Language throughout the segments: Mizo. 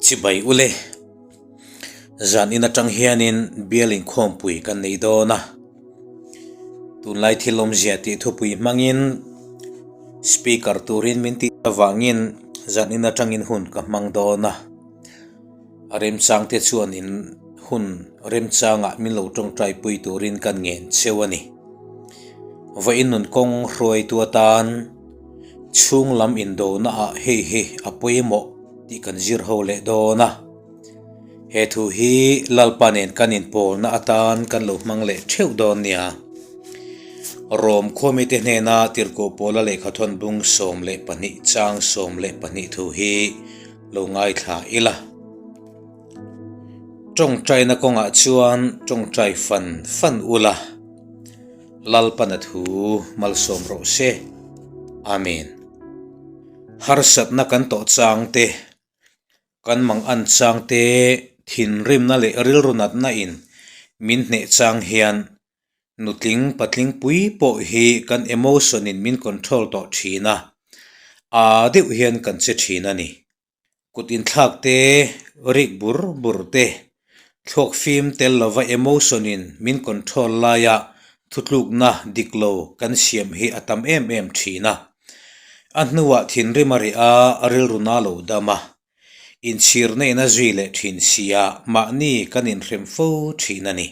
Chibai ule, zan in atang hianin bial inkhawmpui kan nei dawn a, tunlai thil awmzia tih thupui hmangin speaker turin min tih avangin zan in atangin hun ka hmang dawn a, a remchang te chuan in hun remchangah min lo tawngtai pui turin kan ngen cheu a ni. Vawiin nun kawng hruaitu atan chhung lam indona ah hei hi a pawimawh tih kan zir ho leh dawn a. He thu hi Lalpa nen kan inpawlna atan kan lo hmang leh theuh dawn nia. Rom khuamite hnena tirhkoh pawla lehkhathawn bung 12 chang 12 thu hi lo ngaithla ila. Tawngtaina kawngah chuan tawngtai fan fan ula, Lalpana thu malsawm rawh se. Amen. Harsatna kan tawh chang te, kan mang an chang te, thinrimna leh rilru natna in min hneh chang hian nutling patling pui pawh hi kan emotion in min control tawh thin a, aa deuh hian kan che thin a ni. Kut inthlak te, rik bur bur te, thluak fim tel lova emotion in min control laia thutlukna dik lo kan siam hi a tam em em thin a. A hnuah thinrim a rih a, rilru na lo dam a. Inchhirna in a zui leh thin sia mahni kan inhrem fo thin a ni.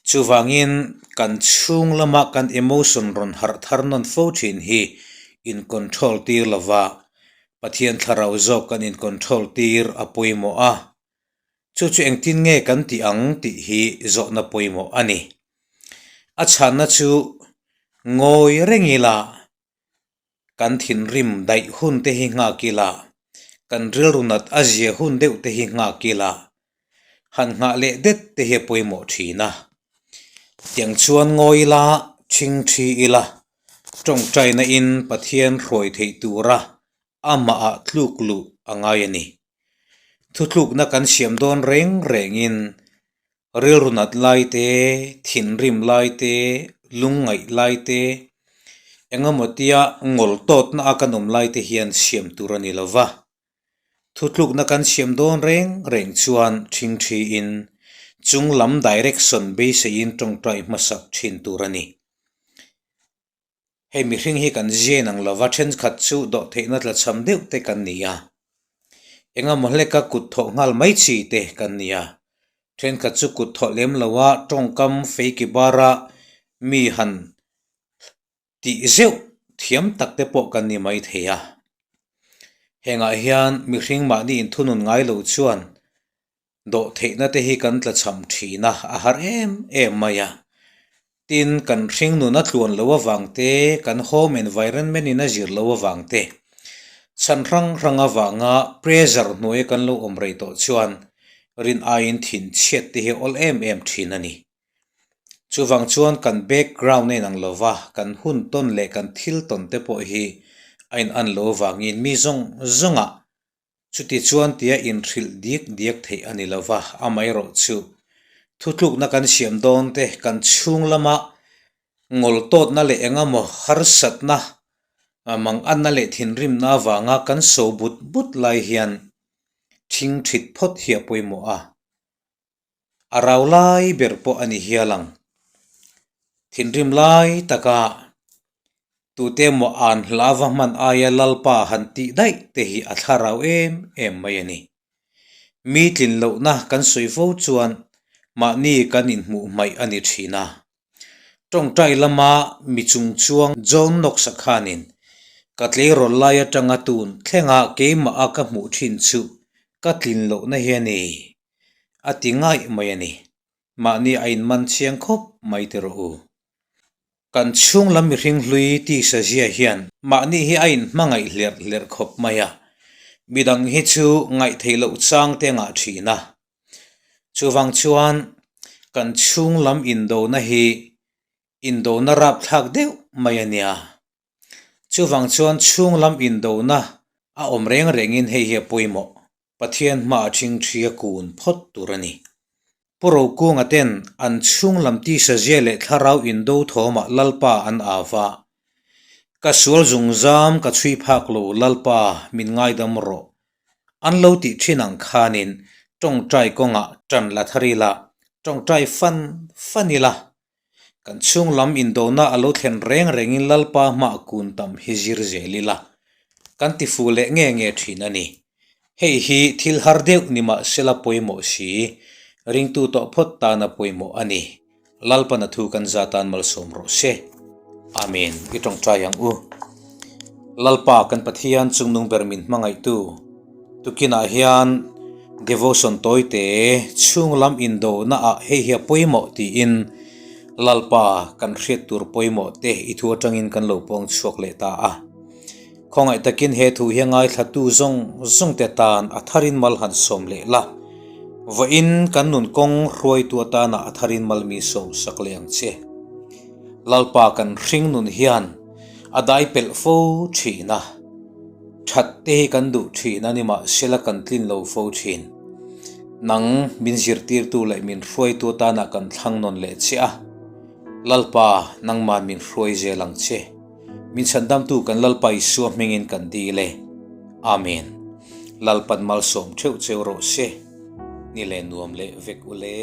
Chuvangin kan chhung lama kan emotion rawn harh thar nawn fo thin hi in control tir lova, Pathian thlarau zawk kan in control tir a pawimawh a. Chu chu engtin nge kan tih ang tih hi zawhna pawimawh a ni. A chhanna chu ngawi reng ila Kan thinrim daih hun te hi nghak ila, kan rilru nat a zia hun deuh te hi nghak ila, han nghah leh det te hi a pawimawh thin a. Tiang chuan ngawi ila, thing thi ila, tawngtaina in Pathian hruai theih tura amah ah tluk luh a ngai a ni. Thutlukna kan siam dawn reng rengin rilru nat lai te, thinrim lai te, lungngaih lai te, engemaw tia ngawl tawtna a kan awm lai te hian siam tur a ni lo va. Thutlukna kan siam dawn reng reng chuan thing thiin chung lam direction beiseiin tawngtai hmasak thin tur a ni. Hei mihring hi kan ziain ang lova thenkhat chu dawhtheihna tlachham deuh te kan ni a, engemaw hleka kut thawh nghal mai chi te kan ni a, thenkhat chu kut thawh lem loa tawngkam feiki bara mi han tih zeuh thiam tak te pawh kan ni mai thei a. Hengah hian mihring mahni inthunun ngai lo chuan Dawhtheihna te hi kan tlachham thin a, a har em em mai a. Tin, kan hring nun a tluan lo avang te, kan home environment in a zir lo avang te, chhan hrang hrang avanga pressure hnuaia kan lo awm rei tawh chuan rin aiin thin chhiat te hi a awl em em thin a ni. Chuvang chuan kan background a inang lo va, kan hun tawn leh kan thil tawn te pawh hi a inan lo avangin mi zawng zawngah Chuti chuan tia inhrilh diak diak theih a ni lo va, amaherawh chu thutlukna kan siam dawn te, kan chhung lama ngawl tawtna leh engemaw harsatna, manganna leh thinrimna avanga kan so but but lai hian thing thit phawt hi a pawimawh a. A rau lai ber pawh a ni hial ang. Thinrim lai taka tute emaw an hla va hman aia Lalpa han tih daih te hi a thlarau em em mai a ni. Mi tlin lohna kan sawi fo chuan mahni kan inhmuh hmaih a ni thin a. Tawngtai lama mi chung chuang John Knox-a khanin ka tleirawl lai atanga tun thlenga keimaha ka hmuh thin chu ka tlin lohna hi a ni. A ti ngaih mai a ni. Mahni a inman chiang khawp mai ti rawh u. Kan chhung lam mihring hlui tisa zia hian mahni hi a inhmangaih hlerh hlerh khawp mai a, midang hi chu ngaihtheih loh chang te a ngah thin a. Chuvang chuan kan chhung lam indona hi indona rapthlak deuh mai a nia. Chuvang chuan chhung lam indona a awm reng rengin hei hi a pawimawh. Pathian hmaah thingthi a kun phawt tur a ni. Pu Rokunga ten an chhung lam tisa zia leh thlarau indo thawmah Lalpa an au va, Ka sual zungzam ka chhui phak lo Lalpa min ngaidam rawh. An lo tih thin ang khanin tawngtai kawngah tan la thar ila, tawngtai fan fan ila. Kan chhung lam indona a lo thlen reng rengin Lalpa hmah kun tam hi zir zel ila, kan ti fuh leh nge nge thin a ni. Hei hi thil har deuh ni mahsela pawimawh si, ringtu tawh phawt tana pawimawh a ni. Lalpana thu kan za tan malsawm rawh se. Amen. I tawngtai ang u. Lalpa kan Pathian chungnung ber min hmangaihtu tukinah hian devotion tawite chhunglam indona ah hei hi a pawimawh tiin Lalpa kan hriat tur pawimawh te i thu atangin kan lo pawng chhuak leh ta a. Khawngaih takin he thu hi a ngaithlatu zawng zawng te tan a tharin mal han sawm leh la. Vawiin kan nun kawng hruaitu atana a tharin mal mi sawm sak leh ang che. Lalpa kan hring nun hian a dai pelh fo thin a. That te hi kan duh thin a ni mahsela kan tlin lo fo thin. Nang min zirtirtu leh min hruaitu atana kan thlang nawn leh che a. Lalpa nangman min hruai zel ang che. Min chhandamtu kan Lalpa Isua hmingin kan dil e. Amen. Lalpan malsawm theuh cheu rawh se. Ni leh nuam leh vek u le.